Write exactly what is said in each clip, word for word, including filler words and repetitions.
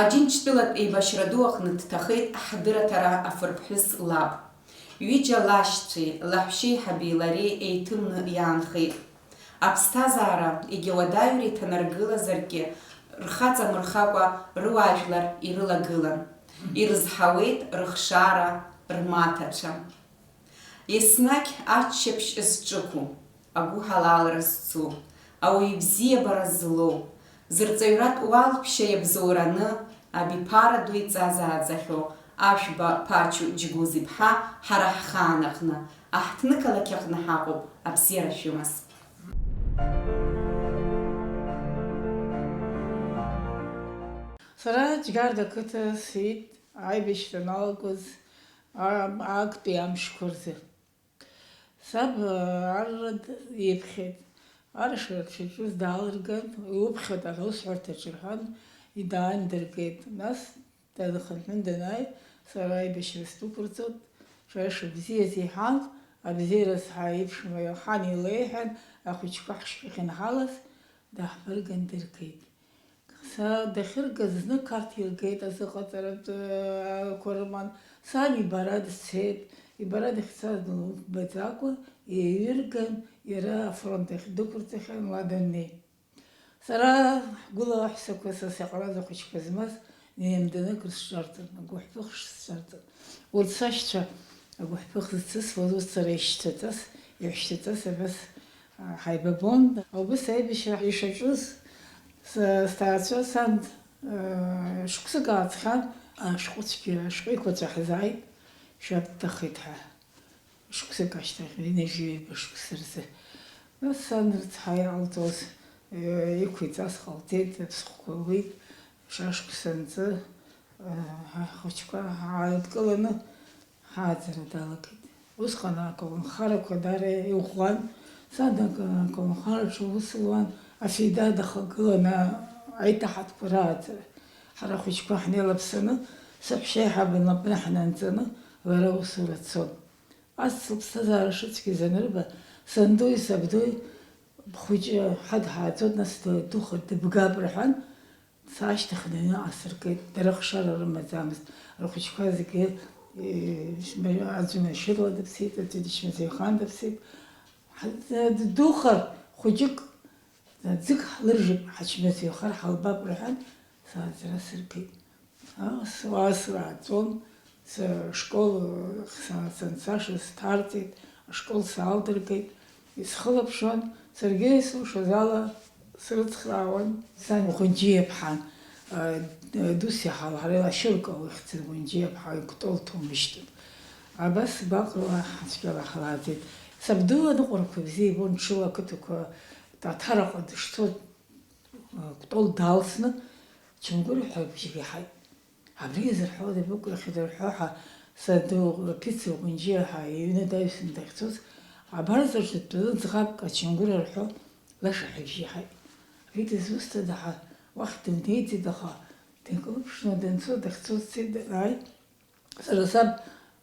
Аџьынџьтәылатә еибашьра ду аҟны дҭахеит ҳдырраҭара афырԥҳәыс лаб. Ҩыџьа лашьцәеи лаҳәшьеиҳаби лареи еиҭымны иаанхеит. Аԥсҭазаара, егьа уадаҩра иҭанаргылазаргьы, рхаҵа мырхакәа рыуаажәлар ирылагылан. Ирызҳауеит рыхшара, рмаҭацәа. Еснагь аччаԥшь зҿықәу, агәыҳалалра зцу, ауаҩы ибзиабара злоу, зырҵаҩратә уалԥшьа иабзоураны, абиԥара ду иҵазааӡахьоу Ашәба Ԥачу Џьгәыз-иԥҳа ҳара ҳхаан аҟны, аҳҭнықалақь аҟны ҳаҟоуп, абзиара шәымаз. Сара Џьгьарда қыҭа сиит, аибашьра аналагоз, а-, актәи амшқәа рзы. Саб, а, арра д-, иԥхьеит. Арра дшаҿыз даалырган, иуԥхьоит аҳәа усҳәарҭаҿы рҳәан, идаандыргеит. Нас дхынҳәны данааи, сара аибашьра сдәықәырҵоит, шәара шыбзиаз иҳәан, абзиараз ҳаиԥшәма ҳан илеиҳәан, ахәыҷқәа ҳшьҭахь инҳалаз, даҳбырган дыргеит. Са дахьыргаз зны Қарҭ иргеит азыҟаҵаратә, ы, ақәа рыман. Сан ибара дцеит, ибара дахьцаз дылмыгәбаӡакәа, еиҩырган, иара афронт ахь дықәырҵахьан, уа даннеи. Сара ҳгәыла аҳәсақәа, са саҟараз ахәыҷқәа змаз, неимданык рысҿарҵон, агәыҳәԥыхш сҿарҵон. Урҭ сашьцәа агәыҳәԥых зыцысуаз, урҭ сара ишьҭаҵас, ишьҭаҵас абас, а, ҳаибабон. Убыс аибашьра ишаҿыз, с-, сҭаацәа сан, а, шықәсык ааҵхьан, ашәҟәыцәгьа, ашәҟәеиқәаҵәа ҳзааит, шәаб дҭахеит ҳәа. Шықәсык ашьҭахь, ҩынҩажәи ҩба шықәса рзы. Нас сан рыцҳа иҟалҵоз, э, иқәиҵаз ҟалҵеит, аԥсыхәқәа луит, шәашықәса анҵы, э, ҳахәыҷқәа ҳааидкыланы ҳааӡара далагеит. Усҟан аколнхарақәа даара иӷәӷәан, сан ак-, аколнхараҿы аус луан, афида дахагылан, а-, аиҭаҳатәқәа рааӡара. Ҳара ахәыҷқәа ҳнеилаԥсаны, саҳәшьеиҳабы лнапы ҳнанҵаны, лара аусура дцон. Ас лыԥсҭазаара шыцәгьаз анырба, сандуи сабдуи бхәыҷы ҳадҳааӡоит, нас дыдухар дыбгап рҳәан, саашьҭыхны аҩныҟа сыргеит. Дара хшара рымаӡамызт. Рхәыҷқәа зегьы, э, аӡәы Машьыруа дыԥсит, аӡәы Дышьмазаҩхан дыԥсит. Ҳа-, ддухар, хәыҷык, ӡык ҳлыржып, ҳачмазаҩхар ҳалбап рҳәан, сааӡара сыргеит. Ас, ас рааӡон, са-, школ, са-, санцаша сҭарҵеит, ашкол саалдыргеит, исхылаԥшуан, саргьы исылшоз ала срыцхраауан. Сан Ӷәынџьиаԥҳа, а, д-, дус иаҳауа, ҳара ашьыркәа ихьӡын Ӷәынџьиаԥҳа, икәтол ҭоумышьҭын. Абас гәаҟрала ҳацәгьала ҳлааӡеит. Сабду аныҟәарақәа бзиа ибон, ҽыла ақыҭақәа Ҭаҭараҟа дышцоз, а, кәтол далсны, Чынгәыр ҳәа бжьык иаҳаит. Абри изырҳәода, быгәра хьыдырҳәо ҳәа, саду Ԥица Ҟәынџьиа ҳәа иҩны даҩсны дахьцоз, абарҵаҿы дтәаны ӡӷабк ачынгәыр рҳәо лаша ҳәа ибжьы иаҳаит. Абри дызусҭада ҳәа уахь дымнеиӡеит, аха дынкылԥшны данцо, дахьцоз дцеит, дааит. Сара саб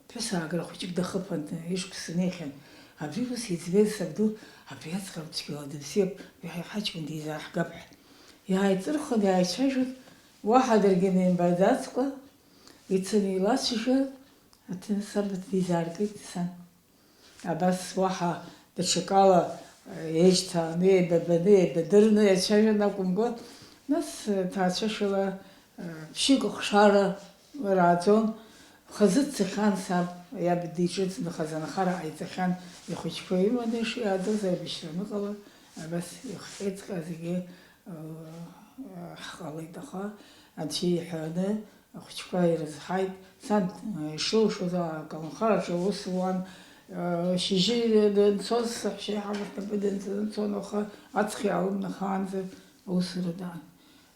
ԥҳәыс аагра хәыҷык дахыԥан, ишықәса неихьан. Абри ус иӡбеит сабду, абри аӡӷаб цәгьала дыбзиоуп, иаҳа иҳаҷкәын дизааҳгап ҳәа. Иааиҵырхын, иааицәажәон, уаҳа даргьы неимбаӡацкәа, ицаны илацәажәон, аҭын саб дизааргеит сан. Абас уаҳа даҽакала, еишьҭааны, еибабаны, еибадырны иацәажәон акәымкәа, нас, ҭаацәашәала, ԥшьҩык ахшара рааӡон. Хазы дцахьан саб, иаб диҿыцны хазы анхара ҟаиҵахьан, ихәыҷқәа иманы ишиаадоз аибашьра аныҟала, абас ихҟьеҵҟьа зегьы, ҳҟалеит, аха анцәа иҳәаны, ахәыҷқәа ирызҳаит. Сан, ишылшоз ала, аколнхараҿы аус луан. Шьыжьы данцоз, саҳәшьа иҳамаз напы данҵаны дцон, аха аҵх иаалымнахаанӡа аусура даан.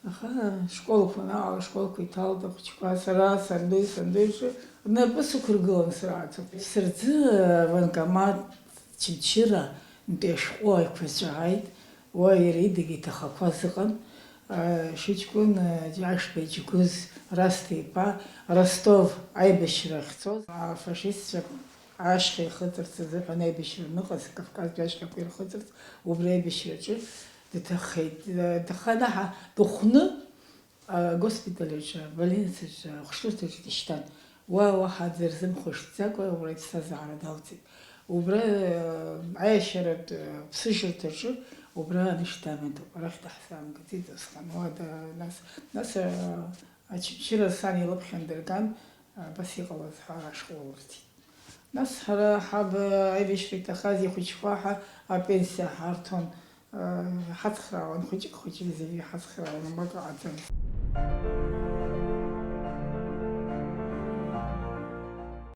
Аха школқәа, наҟ ашколқәа иҭалт ахәыҷқәа, сара, сандуи, сандуи рҿы рнапы сықәыргылан срааӡон. Сырӡы аванкомат Чынчыра нтәи ашәҟәы еиқәаҵәа ааит, уа иара идагьы иҭахақәаз ыҟан. Шьыҷкәын Џьашба Џьгәыз Расҭа иԥа Ростов аибашьра ахьцоз, афашистцәа ашьха ихыҵырц азыҳәан аибашьра аныҟаз, Кавказтәи ашьхақәа ирхыҵырц, убри аибашьраҿы дҭахеит. Даханаҳа дыхәны, Агоспиталь аҿы, абольницаҿы, ахәшәтәырҭаҿы дышьҭан. Уа уаҳа аӡә рзымхәышҭӡакәа убра иԥсҭазаара далҵит. Убра, э, аиашьаратә, э, ԥсыжырҭаҿы убра анышә дамеит, арахь даҳзаамгаӡеит усҟан. Уа да-, нас, нас, э, Очамчыра сан илыԥхьан дырган, абас иҟалаз ҳәа ашкол лырҭеит. Нас ҳара ҳаб аибашьра иҭахаз ихәыҷқәа ҳа апенсиа ҳарҭон, ҳацхраауан, хәыҷык-хәыҷык зегьы ҳацхраауан, уамак ыҟаӡамызт.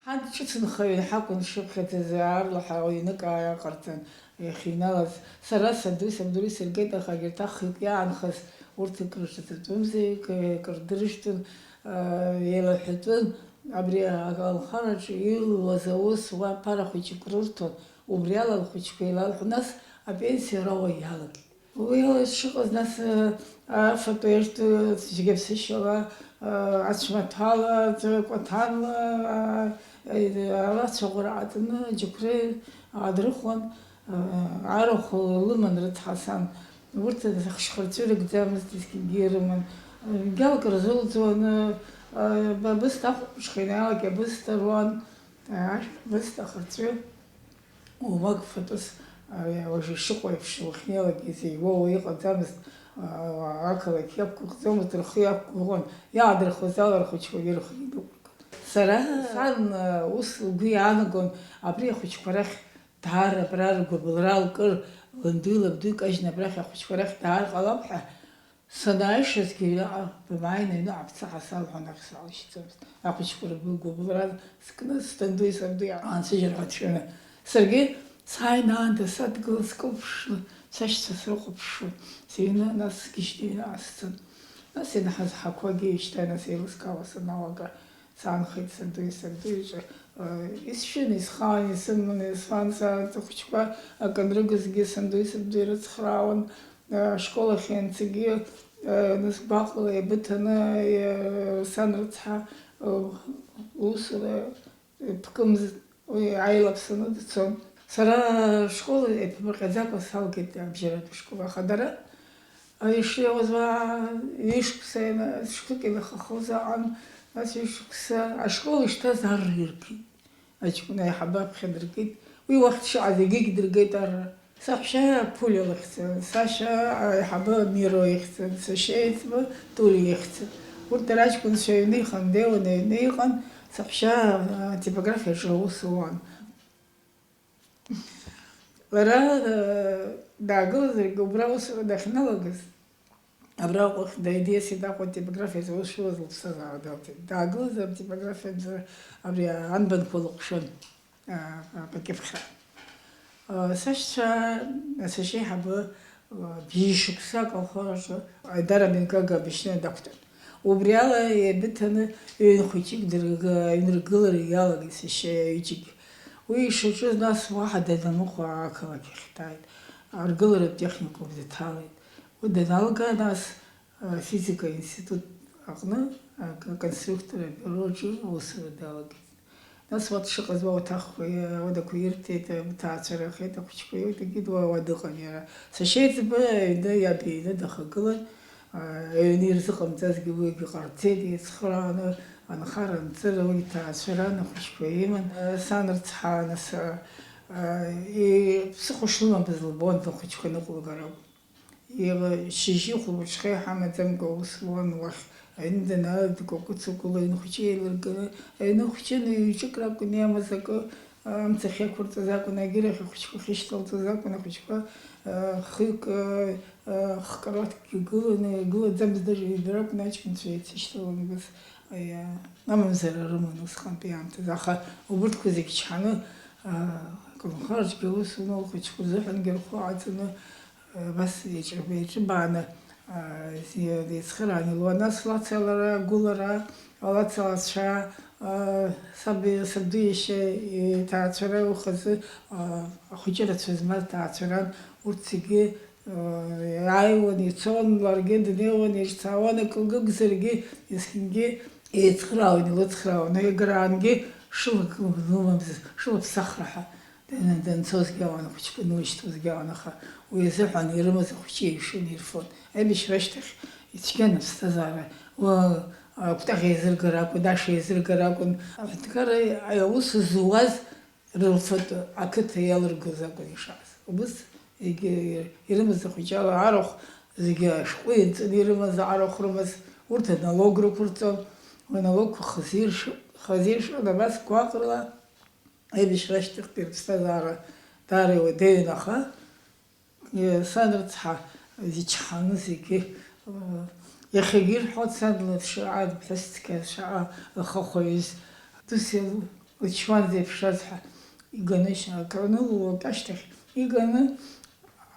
Ҳан ҿыц нхаҩын ҳакәын дшыԥхьаӡаз, аарлаҳәа ҩнык ааҟарҵан иахьиналаз. Сара саду, сабдуи сыргеит, аха егьырҭ ахҩык иаанхаз урҭ акрырҿаҵатәымзи, к-, кырдыржәтәын, еилаҳәатәын. Абри аколнхараҿы илуаз аус уа ԥара хәыҷык рырҭон, убри ала лхәыҷқәа еилалҳәон, нас апенсиа роуа иалагеит. Уи ала ишыҟаз, нас, афатә аиртә зегьы аԥсышьала, ацәмаҭәала, кәаҭанла, алацәаӷәара ҟаҵаны аџьықәреи аадрыхуан, арахә лыман рыцҳа сан. Урҭ ахшьхарҵәы рыгӡамызт, есқьынгьы ирыман. Гьалк рзылӡуан, абысҭа ахәаԥшхеит, иалагьы абысҭа руан, ашәа абысҭа ахырҵәы, уамак фатәыс, уажәы ишыҟоу еиԥш, уахьнеилак изеиуоу иҟаӡамызт, ақалақь иақәгәыӷӡомызт, рхы иақәгәыӷуан, иаадырхуаз ала рхәыҷқәагьы рхы идықәыргон. Сара сан ус лгәы иаанагон, абри ахәыҷқәа рахь Даара абра ргәыбылра лкыр, ландуи лабдуи кажьны абрахь ахәыҷқәа рахь даар ҟалап ҳәа санааишазгьы, аҟа бмааины аҩныҟа бца ҳәа салҳәон, ахь салышьҭӡомызт. Ахәыҷқәа ргәыбылра скны сдандуи сабдуи аансыжьыр ҳәа дшәаны. Саргьы сааины аанда садгылан скылԥшны, сашьцәа срыхәаԥшуан, сыҩны, нас сгьежьны аҩныҟа сцон. Нас ианҳазҳақәагьы ишьҭа, нас еилыскаауа саналага, Саанхеит сабдуи сабдуи иҿы. Исшьын, исхаан, исыман, исфан, са ахәыҷқәа акы анрыгызгьы сабдуи сабдуи рыцхраауан. Ашкол ахь ианцагьы, нас гәаҟла еибыҭаны, сан рыцҳа, усура ԥкымз уи аилаԥсаны дцон. Сара ашкол еиԥмырҟьаӡакәа салгеит абжьаратә школ, аха дара Ишиауаз уаа ҩышықәса, шықәсык еилахахоз аҟан, нас ҩышықәса ашкол ишҭаз арра иргеит. Аҷкәын аиҳабы аԥхьа дыргеит. Уи уахь дшыҟаз егьигь дыргеит арра. Саҳәшьа Ԥулиа лыхьӡын, сашьа аиҳабы Миро ихьӡын, сашьа еиҵбы Тули ихьӡын. Урҭ дара аҷкәынцәа аҩны ихандеиуан, аҩны иҟан, саҳәшьа атипографиаҿы аус луан. Лара, э, даагылазаргьы, убра аусура дахьналагаз, абра Аҟәахь дааидиасит, Аҟәа атипографиаҿы аус шуаз лыԥсҭазаара далҵит. Даагылазар атипографиаҿы абри анбанқәа лыҟәшәон, э, апакьыԥхьра. Э, сашьцәа, сашьа еиҳабы Бжьышықәса аколхозаҿы Аидара Мингага абыжьҭны дақәтәан. Убри ала еибыҭаны ҩын хәыҷык дырга-, аҩныргылара иалагеит сашьа ҩыџьагьы. Уи ишаҿыз, нас уаҳа данамыхәа ақалақь ахь дааит. Аргыларатә техникум дҭалеит. Уи даналга, нас, а, афизика институт аҟны, а, к-, аконструктор абиуроҿы аусура далагеит. Нас уа дшыҟаз, уа уаҭахқәа, уадақәа ирҭеит, аҭаацәа рахеит, ахәыҷқәа, иуҭахеит, уа, уа дыҟан иара. Сашьеиҵбы аҩны, иаб иҩны дахагылан, аҩны ирзыҟамҵазгьы уигьы ҟарҵеит, еицхырааны, анхара анҵыра, уи иҭаацәаран, ахәыҷқәа иман. Сан рыцҳа, нас, иԥсыхәа шлымамыз лбон, лхәыҷқәа ныҟәылгар акәын. Иара шьыжьи хәылбыҽхеи ҳамаӡамкәа аус луан уахь, аҩны данаалак, дкәакәыцакәала аҩны хәыҷы еилырганы, аҩны хәҷы ҩ-ҿык ракәын иамаз акы, амца ахьақәырҵаз акәын, агьырахь ахәыҷқәа ахьышьҭалҵаз акәын, ахәыҷқәа, а, хҩык, а, а, хкараҭкгьы гыланы, игылаӡамызт, даже ҩба ракәын, аҷкәынцәа еицышьҭалан, убас, аиа, амамзара рыман усҟантәи аамҭазы. Аха убырҭқәа зегь чҳаны, а, аколнхараҿгьы аус луан, лхәыҷқәа рзыҳәангьы рхәы аҵаны, Абас еиҿ-, еиҿыбааны, а, зи-, еицхырааны илуан. Нас лацалара, агәылара, алацалацәа, а, саб-, сабду иашьа иҭаацәара, ухазы, а, ахәыҷы рацәа змаз ҭаацәаран, урҭ зегьы, а, иааиуан, ицон, ларгьы днеиуан, еиҿцаауан, акы лгәыгзаргьы, есқьынгьы еицхыраауан, илыцхраауан. Уи акраангьы шылак лымамыз, шылаԥсахра ҳәа. Дана-, данцозгьы ауан, ахәыҷқәа нылышьҭуазгьы ауан, аха уи азыҳәан ирымаз ахәыҷы еиҩшаны ирфон. Аибашьра ашьҭахь ицәгьан аԥсҭазаара, Уа, акәтаӷь еизыргар акәын, аша еизыргар акәын. Аҳәынҭқарра аус зуаз рылфатәы ақыҭа иалыргоз акәын ишааз. Убыс егьи ирымаз ахәыҷала арахә, зегьы ашәҟәы ианҵаны ирымаз арахә рымаз, урҭ аналог рықәырҵон. Уи аналогқәа хазы ирш-, хазы иршон, абас гәаҟрала аибашьра ашьҭахьтәи рыԥсҭазаара даара иуадаҩын, аха Сан рыцҳа, зегь чҳаны зегьы, э, иахьагьы ирҳәон, сан лаша, ԥҳәыс цқьа шаҟа лхахәаҩыз, дус лчуан зеиԥшраз ҳәа, иганы шьа-, акранылулак ашьҭахь, иганы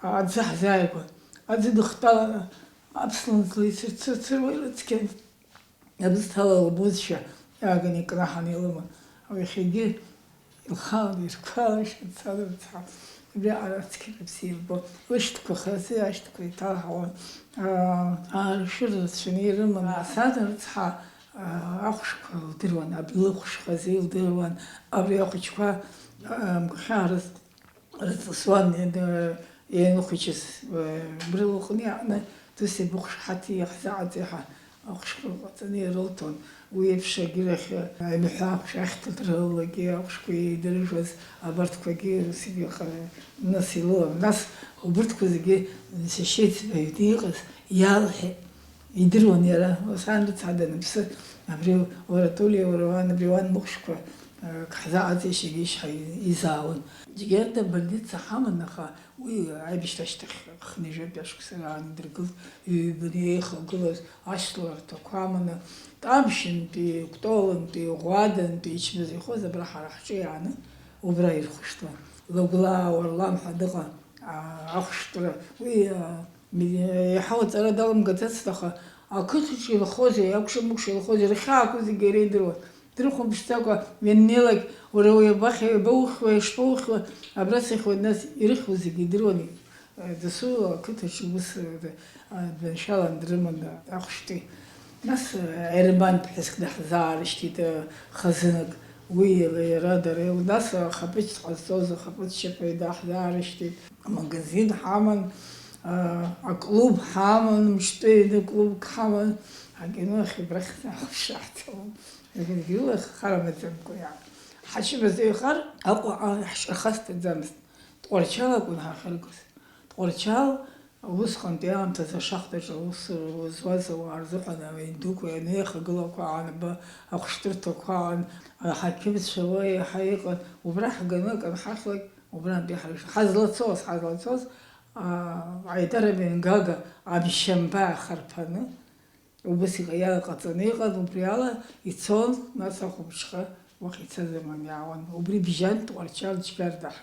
аӡы ҳзааигәан. Аӡы дыхтәаланы аԥслымӡ леицырцырцыруа ирыцқьан. Абысҭала лбозшәа иааганы икнаҳаны илыман. Иахьагьы илхалан ирқәалашьа дцан рыцҳа. Убриаҟара ацқьара бзиа илбон. Лышьҭқәа хазы ашьҭақәа иҭалҳауан. Аа, ааршәыра рацәаны ирыман. Сан рыцҳа, аа, ахәшәқәа лдыруан, аблыхәшә хазы илдыруан. Абри ахәыҷқәа, аа, гәхьаарыс Рыҵысуан, иан-, ианхәыҷыз, э, убри лҟны иааны, дус иабыхәшахаҭи иаҳзааӡеи ҳәа ахәшәқәа ҟаҵаны ирылҭон. Уи еиԥш агьырахь, э, аҩнаҳәа ахәшә ахьҭа дрылалакгьы, ахәшәқәа еидыржәуаз абарҭқәагьы ус иҟаны, нас илылан. Нас убырҭқәа зегьы сашьеиҵбы аҩны иҟаз иалҳәеит. Идыруан иара, сан рыцҳа даныԥсы, абри уара, Толиа, уара уан, абри уан мыхәшәқәа, э, ак ҳзааӡеишьагьы ишьха изаауан. Џьгьарда абольница ҳаман, аха уи аибашьра ашьҭахь хынҩажәатәи ашықәса раан идыргылт, ҩбаны еихагылаз ашьҭаларҭақәа аманы, Тамшьынтәи, Кәтолынтәи, Ӷәадантәи ичмазаҩхоз абра ҳара ҳҿы иааны убра ирхәышҭуан. Лагәлаа Уарлам ҳәа дыҟан, а, ахәшәтәра. Уи, а, Иаҳа лҵара далымгаӡацт, аха ақыҭаҿы илхозеи, акәша-мыкәша илхозеи, рхьаақәа зегьы иара идыруан. Дрыхәамԥшӡакәа ианнеилак, уара уи абахьа иабаухьуеи, ишԥаухьуеи, абра сыхьуеит, нас ирыхьуа зегьы идыруан. Дасу ақыҭаҿы ус, а, дманшәалан дрыман ахәшәтәы. Нас, а, Ерман ԥҳәыск даҳзаарышьҭит, а, хазынак, уи иара дара, нас ахаԥыц ҟазҵоз ахаԥыц шьаԥаҩ даҳзаарышьҭит. Амагазин ҳаман, а, аклуб ҳаман, мышкы ҩны клубк ҳаман, акино ахь убрахь ҳаԥшааӡон. Зегьы рыла хар амаӡамкәа иаан. Ҳачымазаҩхар Аҟәаҟа ҳҿахасҭаӡамызт. Тҟәарчал акәын ҳахьыргоз. Тҟәарчал усҟантәи аамҭазы ашахтаҿы аус зуаз ауаа рзыҳәан ауаҩ дуқәа ианеихагылақәа аан, абы ахәшәтәырҭақәа аан, аҳақьымцәа уа еиҳа иҟан, убра ҳганы акы анҳахьлак, Убрантәи ҳарыш-, ҳазлацоз, ҳазлацоз, аа, аидара мҩангага амшьамба ахарԥаны, убас иҟ-, иаҟаҵаны иҟан, убри ала ицон, нас ахәымҽха уахь ицаз аман иаауан. Убри бжьан Тҟәарчал Џьгьардаҳа.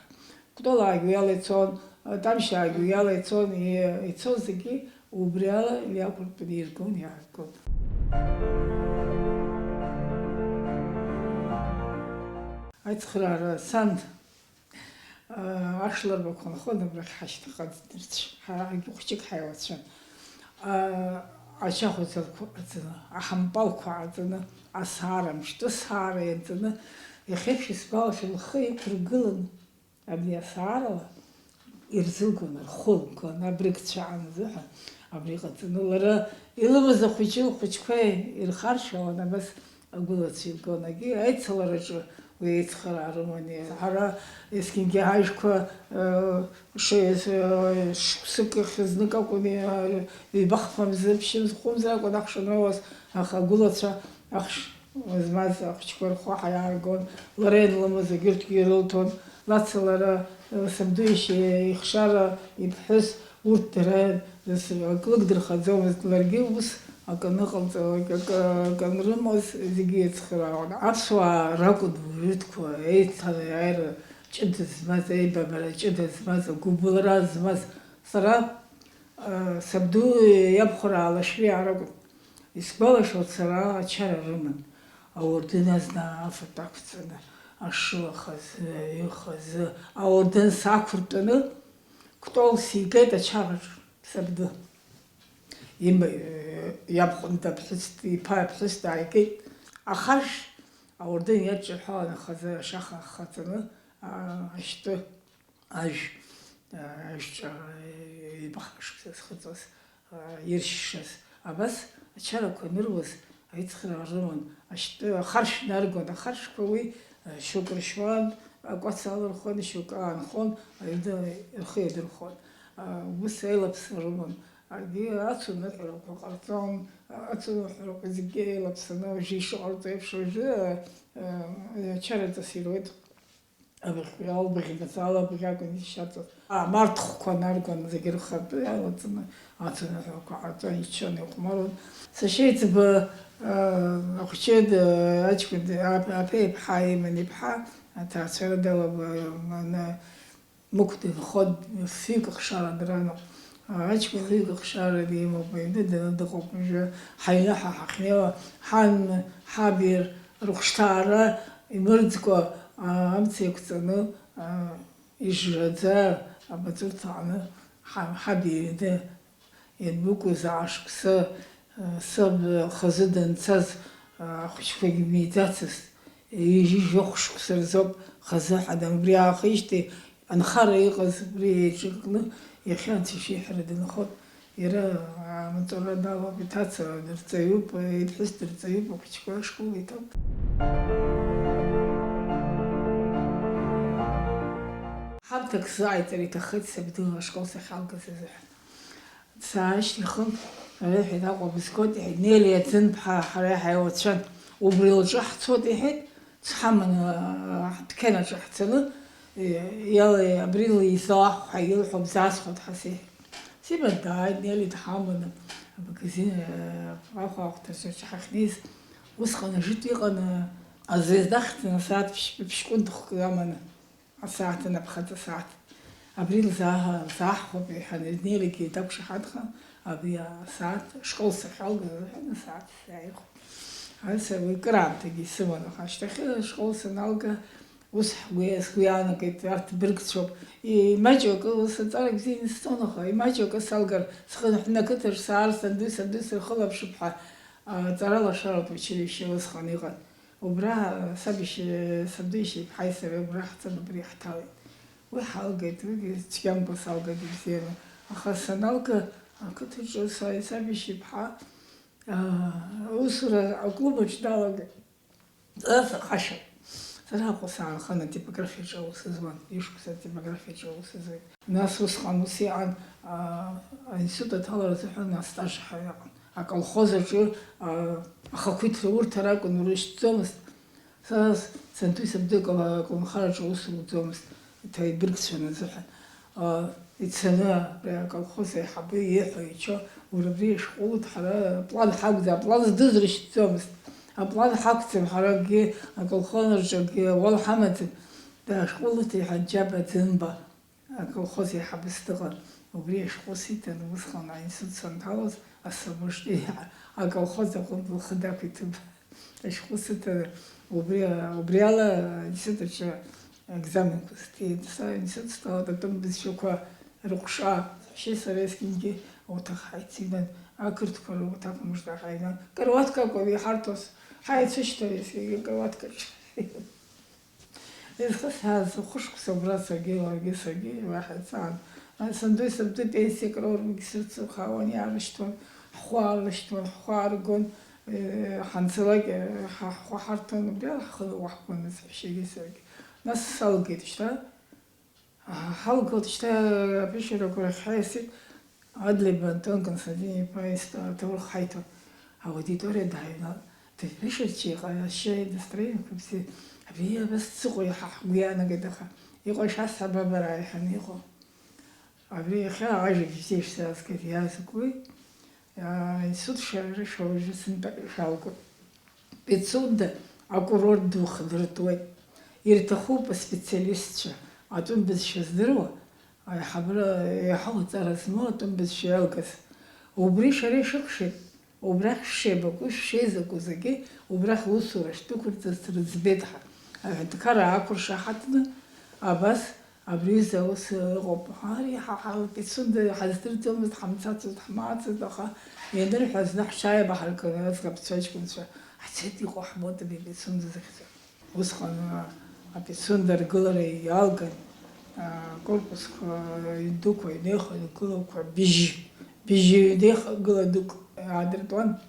Кәтол аагьы уи ала ицон, Тамшь аагьы уи ала ицон, и-, ицон зегьы убри ала иақәыртәаны иргон, иааргон. Ацхыраара сан Ашла рбақәа нхон абрахь ҳашьҭахь аӡынырцә, ҳарагьы хәыҷык ҳаилацәан. Ачахәыцалқәа ҟаҵаны, аҳампалқәа ҟаҵаны, асаара, мышкы саара ианҵаны, иахьеиԥш исгәалашәом, лхы иқәыргылан, абри асаарала ирзылгон, рхәы лгон, абрыгцәа аан азыҳәан абри ҟаҵаны, лара илымаз ахәыҷы лхәыҷқәа ирхаршәуан, абас Агәылацәа иргон, егьи аицалараҿы уи аицхыраара рыман. Ҳара есқьынгьы ҳажәқәа, э, шеи-, э, шықәсык ахь знык акәын, э, ҩба-хԥа мзы, ԥшьымз, хәымз акәын ахш анроуаз, аха агәылацәа ахш змаз ахәыҷқәа рхәы ҳаиааргон, лара ианлымаз егьырҭгьы ирылҭон, лацалара, э, сабду иашьа ихшара иԥҳәыс, Урҭ дара рзы акы лыгдырхаӡомызт, ларгьы ус акы аныҟалҵалак, акы, акы анрымаз зегьы еицхыраауан. Аԥсуаа ракәын уажәытәқәа еицҭанеиааира ҷыда змаз, аибабара ҷыда змаз, агәыбылра змаз. Сара, а, сабду иабхәараа лашәриаа ракәын. Исгәалашәоит, сара ачара рыман. Ауардын азна афатә ақәҵаны, ашыла хазы, аҩы хазы, ауардын сақәыртәаны, Кәтол сигеит ачараҿ, сабду. Има-, иабхәында ԥҳәыс, иԥа ԥҳәыс дааигеит. Ахаршә ауардын иадҿаҳәаланы хазы ашаха ахаҵаны, а, ашьтәы ажә, а, ажәҵәа, а, ҩбахра шықәса зхыҵуаз, а, иршьшаз, Абас ачарақәа аныруаз аицхраара рыман, ашьтәа ахаршә наргон, ахаршәқәа уи, э, шьоукы ршьуан, акәац алырхуан, шьоукы аанхон, аҩны рхы иадырхуан. А, ус аилаԥсара рыман. Аргьы ацуныҳәарақәа ҟарҵон, а, ацуныҳәарақәа зегьы еилаԥсаны уажәы ишыҟарҵо еиԥш уажәы, э, э, ачараҵас ируеит. Абыӷь, албыӷь мацала абыӷь акәын ишьаҵаз. Амарҭхәқәа наргон зегьы рхатәы иалаҵаны, ацуныҳәарақәа ҟарҵон, иччон, ихәмаруан. Сашьа Еиҵба, э, ахәыҷы д-, аҷкәын д-, ап-, аԥеиԥҳа иман, иԥҳа аҭаацәара далаганы Мықә дынхон, фҩык ахшара драноуп. Аҷкәын фҩык ахшара димоуп, аҩны даны дыҟоуп уажәы. Ҳаҩны ҳа ҳахьнеиуа, ҳан, ҳаб рыхәшҭаара имырӡкәа, а, амца еиқәҵаны, а, ижжаӡа амаҵурҭа аҟны ҳа-, ҳаб иҩны ианбыкәыз ааскәса, а, саб хазы данцаз, а, ахәыҷқәагьы миӡацызт. Ҩажәи жәохә шықәса рзоуп хазы ҳадан. Убри аахижьҭеи анхара иҟаз убри еиҿакны иахьа Анцәа ишиҳәара дынхоит. Иара амаҵура далоуп, иҭаца дырҵаҩуп, иԥҳәыс дырҵаҩуп, ахәыҷқәа ашкол иҭоуп. Ҳамҭак сзааиҵар иҭаххеит сабду ашкол сахьалгаз азыҳәан. Саашьҭихын, ари ҳәа Аҟәа бызгоит, иҳәеит, Нелиа Ӡынԥҳа ҳара ҳаиуацәан, убри лҿы ҳцоит, иҳәеит, сҳаманы, а, ҳдәқьан аҿы ҳцаны, е, иала, абри лизалаҳә ҳәа илҳәо бзасҳәоит ҳәа сеиҳәеит. Сима дааит, Нели дҳаманы, амагазин, а, ахәаахәҭаҿы ҳахьнеиз, усҟан ажытә иҟан, а, Азвезда ахьӡын асааҭ ԥшь-, ԥшькәын дыхкы аманы. Асааҭ анапхаҵа асааҭ. Абри лзааҳа-, лзааҳхәап, иҳәан, Нелигьы дақәшаҳаҭхан, абри асааҭ ашкол сахьалгаз азыҳәан асааҭ сааихәеит. Ас уи кыраамҭагьы исыман, аха ашьҭахьы ашкол саналга, ус ҳгәы, сгәы иаанагеит, арҭ быргцәоуп. Имаҷу акы, ус аҵара бзианы сҵон, аха имаҷу акы салгар, схынҳәны ақыҭаҿ саар, санду, сабду сырхылаԥшып ҳәа, а, ҵара лашаратә училище усҟан иҟан. Убра саб ишьи-, сабду ишьиԥҳаи сареи убра ҳцан, убри ҳҭалеит. Уи ҳалгеит, уигьы цәгьамкәа салгеит ибзианы. Аха саналга, ақыҭаҿы са-, саб ишьиԥҳа, аа, аусура аклуб аҿы далагеит. Сара саҟашьа. Сара Аҟәа саанхан атипографиаҿы аус зуан, ишықәса атипографиаҿы аус зуеит. Нас усҟан ус иҟан, аа, аинститут аҭалара азыҳәан астаж ҳәа иҟан. Аколхоз аҿы, аа, ахақәиҭра урҭ ракәын, урышьҭӡомызт. Сара с-, сантәи сабду аколнхараҿы аус руӡомызт, иҭаибыргцәан азыҳәан. Аа, ицаны абри аколхоз аиҳабы ииҳәо ичо, уара абри ашкол уҭ ҳара аплан ҳақәӡам, аплан здыз рышьҭӡомызт. Аплан ҳақәӡам, ҳара акгьы аколхон рҿы акгьы ауал ҳамаӡам. Да, ашкол уҭ иҳәан Џьаба Ӡынба. Аколхоз еиҳабыс дыҟан, убри ашәҟәы сиҭан, усҟан аинститут санҭалоз, асабыжтәи аколхоз аҟынтә лхы дақәиҭын. Ашәҟәы сыҭаны, убри, убри ала аинститут аҿы аекзаменқәа сҭеит. Са аинститут сҭалоит, атәым бызшәақәа рыҟәша, сашьеи сареи есқьынгьы ауҭах ҳаициган, ақырҭқәа руҭах мыжда ҳаиган. Каруаҭк акәын иҳарҭоз, ҳаицәышьҭуан есқьынгьы каруаҭкаҿ. Изхысҳәааз хәышықәса убра саргьы, ларгьы, саргьы уаҳа ицан. Сандуи сабдуи пенсиак роургьы срыцырхаауан, иаарышьҭуан, ҳхәы аалышьҭуан, ҳхәы ааргон, э, ҳанцалак, э, ҳа-, ҳхәы ҳарҭон, убри ала ҳхы ныҟәаҳгон, саҳәшьагьы саргьы. Нас салгеит шьҭа. Ҳалгоит шьҭа аԥышәарақәа рахь ҳаиасит, Адлеиба Антон Константин-иԥа ист-, аҭоурых ҳаиҭон. Аудиториа дааҩналт. Дышәарҭа иҟазшьа, настроениақәа бзиа. Абри абас дсыҟоу иаҳа ҳгәы иаанагеит, аха иҟоу шәасҳәап, абар ааиҳаны иҟоу. Абри иахьа ажәабжь бзиа шәзаазгеит, иаазгои? Аинститут шәа-, шәа-, уажәы сынтәа шәалгоит. Пицунда акурорт ду хадыртуеит. Ирҭахуп аспециалистцәа, атәым бызшәа здыруа, аиҳабыра иаҳау аҵара змоу атәым бызшәа иалгаз. Убри шәара ишәыкәшеит, убрахь шәшеибакәу, шәшеизакәу зегьы убрахь аусура шәдәықәырҵарц рыӡбеит ҳәа. Аҳәынҭқарра аақәыршаҳаҭны абас Абри аҩыза аус ыҟоуп. Ари ҳа, ҳа Пицунда ҳаздырӡомызт, ҳамцацызт, ҳмаацызт, аха ианырҳәа, зны ҳҽааибаҳарганы аӡӷабцәа аҷкәынцәа ҳцеит, иҟоу ҳбоит абри Пицунда захьӡу. Усҟан, а, аПицунда аргылара иалган, а, акорпусқәа, а, дуқәа инеихо, игылақәа быжь, быжь инеихо гыла дук. Аадыртуан,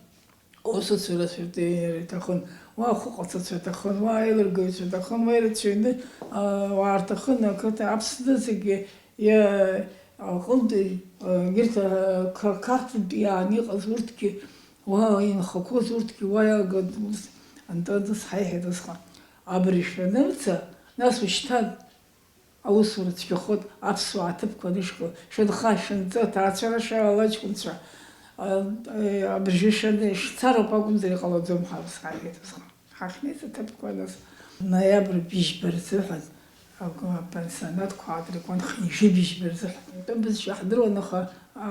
аусуцәа рацәа ирҭахын, уа ахәы ҟаҵацәа рҭахын, уа аилыргаҩцәа рҭахын, уа ирацәаҩны, а, уаа рҭахын, ақыҭа Аԥсны зегьы иа-, аҟынтәи, а, егьырҭ, а, қа-, Қарҭынтәи иааны иҟаз урҭгьы, уа инхақәоз урҭгьы уа иалаган, ус, Антон, ус ҳаиҳәеит усҟан, абыржә шәанымца, нас ушьҭан. Аусура цәгьахоит, аԥсуаа аҭыԥқәа анышәкыл, шәынха, шәынҵы, аҭаацәара шәалала, аҷкәынцәа, а, а, абыржәы шәаны шәцароуп акәымзар иҟалаӡом ҳәа ус ҳаиҳәеит усҟан. Ҳахьнеиз аҭыԥқәа нас, ноиабр быжьба рзыҳәан, агәы апансионатқәа аадыркуан, хынҩажәи быжьба рзыҳәан. Атәым бызшәа ҳдыруан, аха, а,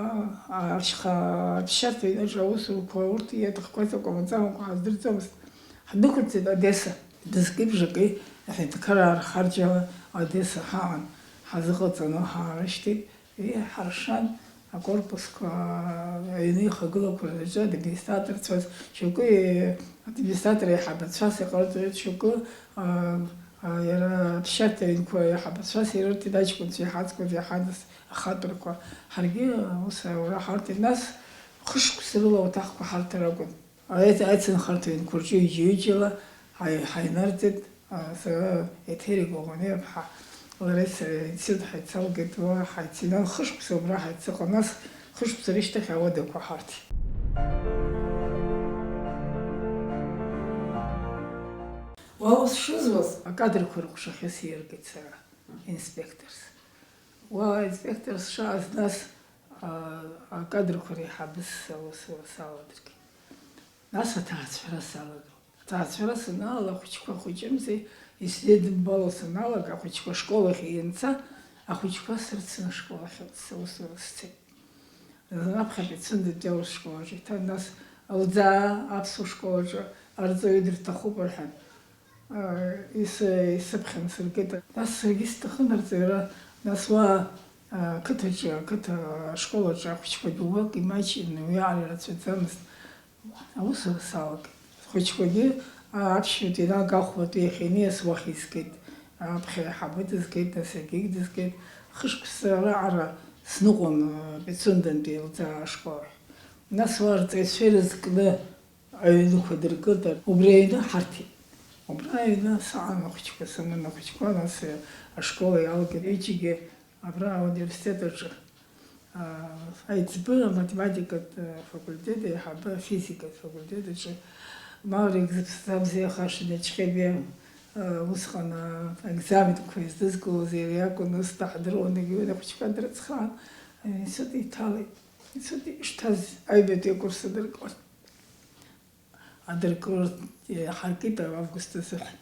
а, ашьха аԥсшьарҭа аҩныҵҟа аусурақәа урҭ иаҭахқәаз акәамаҵамақәа ҳаздырӡомызт. Ҳдәықәырҵеит Одесса. Дызкыԥжакеи аҳәынҭқараа рхарџьала Одесса ҳаан, ҳазыҟаҵаны ҳаарышьҭит, иҳаршан, акорпусқәа аҩны ихагылақәа рҿы администраторцәаз шьоукы, администратор еиҳабацәас иҟарҵоит, шьоукы, а, а, иара аԥсшьарҭа аҩнқәа еиҳабацәас ирырҭеит, аҷкәынцәа иҳаҵкәаз иҳадыз ахатәрқәа. Ҳаргьы ус аура ҳарҭеит, нас хышықәса рыла ауаҭахқәа ҳарҭар акәын. Аи-, аицынхарҭа ҩнқәа рҿы ҩыџьа-ҩыџьала ҳаи-, ҳаинарҵеит, а, сара Еҭери Коӷониаԥҳа, лареи сареи аинститут ҳаицалгеит, уа ҳаицинан хышықәса убра ҳаицыҟан, нас хышықәса рышьҭахь ауадақәа ҳарҭеит. Уа ус шызуаз, акадрқәа рыҟәшахьы сиаргеит сара, инспекторс. Уа инспекторс шааз, нас, а, акадрқәа реиҳабыс аусура саладыргеит. Нас аҭаацәара салагеит. Аҭаацәара саналала, ахәыҷқәа хәыҷымзи, исзеидымбало саналага, ахәыҷқәа ашкол ахь ианца, ахәыҷқәа срыцын ашкол ахь сусура сцеит. Раԥхьатәи Цәындатәи аурыс школ аҿы иҭан, нас Лӡаа аԥсуа школ аҿы арҵаҩы дырҭахуп рҳәан, а, ис-, исыԥхьан сыргеит. Нас саргьы сҭахын арҵаҩра, нас уа, а, ақыҭаҿы, ақыҭа ашкол аҿы ахәыҷқәагьы убак имаҷны, уиаҟара ирацәаӡамызт. Аусура салагеит. Схәыҷқәагьы, а, аԥшьбатәи рага ахәбатәи иахьа инеиас уахь изгеит. Аԥхьа аиҳабы дызгеит, нас егьигь дызгеит. Хышықәса раҟара сныҟәон, а, Пицундантәи Лӡаа ашкол ахь. Нас уа рҵаҩцәа ирызкны аҩнқәа дыркын, убри аҩны ҳарҭеит. Убра аҩны саан ахәыҷқәа сыман, ахәыҷқәа нас, а, ашкол иалагеит. Ҩыџьагьы Абра ауниверситет аҿы, аа, аиҵбы аматематикатә факультет аиҳабы, афизикатә факультет аҿы Маврик зыԥсҭазааз иаха Шәдачхьебиа, аа, усҟан, аа, аекзаменқәа издызкылоз иара иакәын, ус даҳдыруан, егьиуан, ахәыҷқәа дрыцхраан, аинститут иҭалеит. Аинститут ишҭаз аҩбатәи акурс адыркуан. Адыркыларҭа иҳаркит август азыҳәан.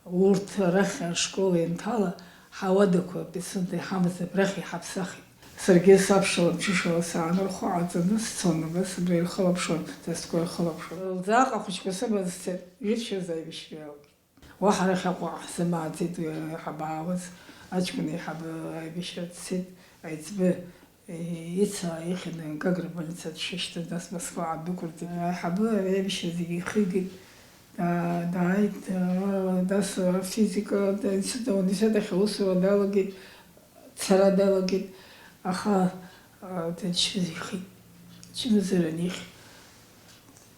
Урҭ арахь ашкол ианҭала, ҳауадақәа, Пицунда иҳамаз абрахь иҳаԥсахит. Саргьы сабшала, мҽышала сааны рхәы ааҵаны сцон, абас абра ирхылаԥшуан, са стәқәа ирхылаԥшуан. Лӡааҟа ахәыҷқәа сыманы сцеит, жәиԥшьа рзы аибашьра иалагеит. Уаҳа арахь Аҟәа ҳзымааӡеит, уи ҳабаауаз аҷкәын еиҳабы аибашьра дцеит, аиҵбы. Ицла ихьны Гагра больница дшышьҭаз, нас Москва адәықәырҵеит. Аиҳабы аибашьра зегьы ихигеит. Да-, дааит, а, нас афизика, аинститут, ауниверситет ахь аусура далагеит, дцара далагеит. Аха, а, дыччоз ихит. Чымазара ихьит.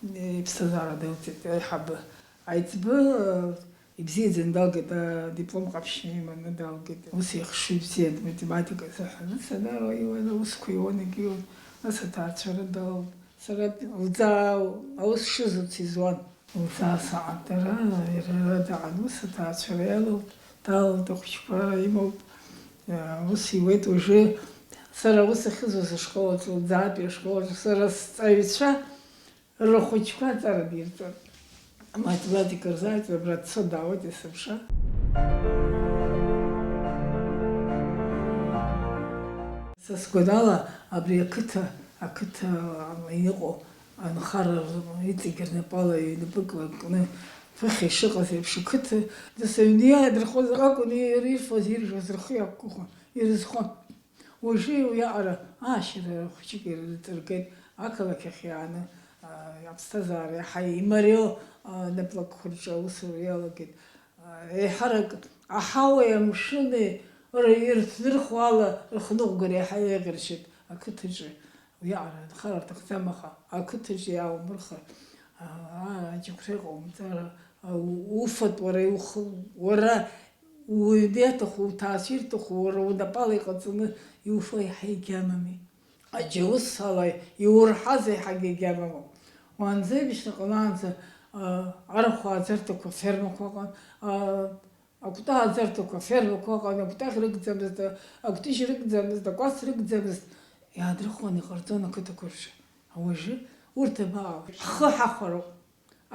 Иԥсҭазаара дылҵит аиҳабы. Аиҵбы, а, Ибзиаӡаны далгеит, адиплом ҟаԥшьны иманы далгеит. Ус ихшыҩ бзиан, математика азыҳәан. Нас ана аусқәа иуан, егьиуан. Нас аҭаацәара далалт. Сара Лӡаа аус шызуц изуан. Лӡаа саҟан дара, иара ара даан ус аҭаацәара иалалт, далалт, ахәыҷқәа имоуп. Ус иуеит уажәы. Сара аус ахьызуаз ашкол аҿы, Лӡаатәи ашкол аҿы, сара сҵаҩцәа Рхәыҷқәа аҵара дирҵон. Аматематика рзааит, абра дцо даауеит есымша. Са сгәанала, абри ақыҭа, ақыҭа иҟоу анхара иҵегь рнапала ҩнапыкла кны ԥыхьа ишыҟаз еиԥш, ақыҭа, нас аҩны иаадырхозар акәын, ир-, ирфоз, иржәуаз рхы иақәгәыӷуан, ирызхон. Уажәы уиаҟара аашьара хәыҷык ирҵыргеит, ақалақь ахь иааны, аа, аԥсҭазаара иаҳа имариоу, аа, наплакқәа рҿы аусура иалагеит. Еиҳарак аҳауеи амшыни р-, ирҭнырхуа ала рхныҟәгара иаҳа еиӷьаршьеит ақыҭаҿы. Уиаҟара анхара рҭахӡам, аха ақыҭаҿы иааумырхыр, аа, аџьықәреи ҟаумҵар, аа, у-, уфатә уара иухы-, уара уҩны иаҭаху, уҭаацәа ирҭаху, уара унапала иҟаҵаны иуфо еиҳа егьамами. Аџьаус ала иурҳаз еиҳагьы егьамамоуп. Уаанӡа аибашьра ҟалаанӡа, аа, арахә ааӡарҭақәа, афермақәа ыҟан, аа, акәты ааӡарҭақәа, афермақәа ыҟан, акәтаӷь рыгӡамызт, акәтыжь рыгӡамызт, акәац рыгӡамызт, иаадырхуан, иҟарҵон ақыҭақәа рҿы. Уажәы урҭ абаҟоу? Ҳхы ҳахәароуп.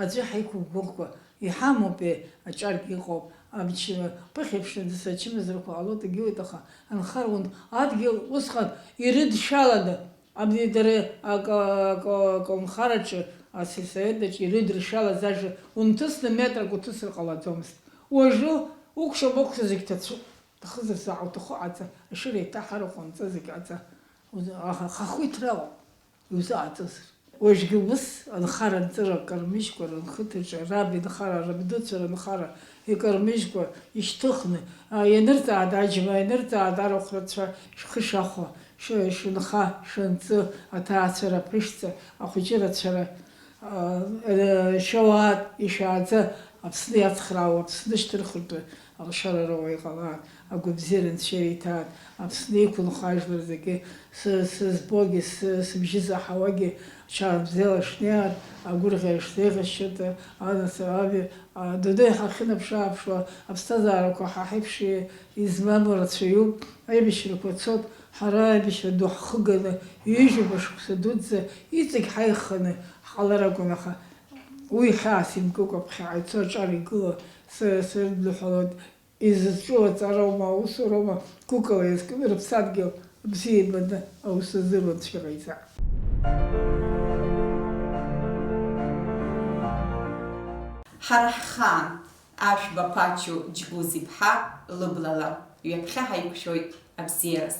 Аӡәы ҳаиқәымгәыӷкәа иҳамоупеи, аҿаргьы ыҟоуп, амч, ԥыхьеиԥш ачымазарақәа ҟалоит, егьиуеит, аха анхара ун-, адгьыл усҟан ирыдшаланы, абни дара акы-, акы-, аколнхараҿы, асельсовет аҿы ирыдыршалаз ажәа унҭысны метрак уҭысыр ҟалаӡомызт. Уажәы укәша-мыкәша зегь ҭацәуп. Ҭахызар заа уҭаху ҟаҵа, ашыра еиҭаҳар уҟамҵа зегь ҟаҵа. Уз-, аха хахәы иҭралоуп, иузааҵызар. Уажәгьы ус анхара анҵыра акармыжькәа рынхыҭаҿы, раб инхара, рабдуцәа рынхара икармыжькәа ишьҭыхны, а, ианырҵаада аџьма, ианырҵаада арахә рацәа, шәхы шахәа, ш-, шәынха, шәынҵы, аҭаацәара аԥышәҵа, ахәыҷы рацәара, а, э, шәауаат, ишәааӡа, Аԥсны иацхраауа, Аԥсны шьҭырхыртәы алшара роуа иҟалаат, агәабзиара анцәа иҭаат, Аԥсны иқәынхо ажәлар зегьы, сы-, сызбогьы, сы-, сыбжьы заҳауагьы, ҽаанбзиала шнеиаат, агәырӷьара шнеиӷьасшьоит, анасыԥ, адунеи ҳахьынаԥш-ааԥшуа, аԥсҭазаарақәа ҳа ҳаиԥш измам рацәаҩуп, аибашьрақәа цоит, ҳара аибашьра ду ҳхыганы, ҩажәа шықәса дуӡӡа иҵегь ҳаиханы ҳҟалар акәын, аха уи хьаас имкыкәа ԥхьаҟа ицо аҿар игыло, сара срыдныҳәалоит, изызҿу аҵароума, аусуроума, гәыкала иазкны рыԥсадгьыл бзиа ибаны аус азыруан цәгьаҟа изы. Ҳара ҳхаан, Ашәба Ԥачу Џьгәыз-иԥҳа лыблала, ҩаԥхьа ҳаиқәшәоит абзиараз.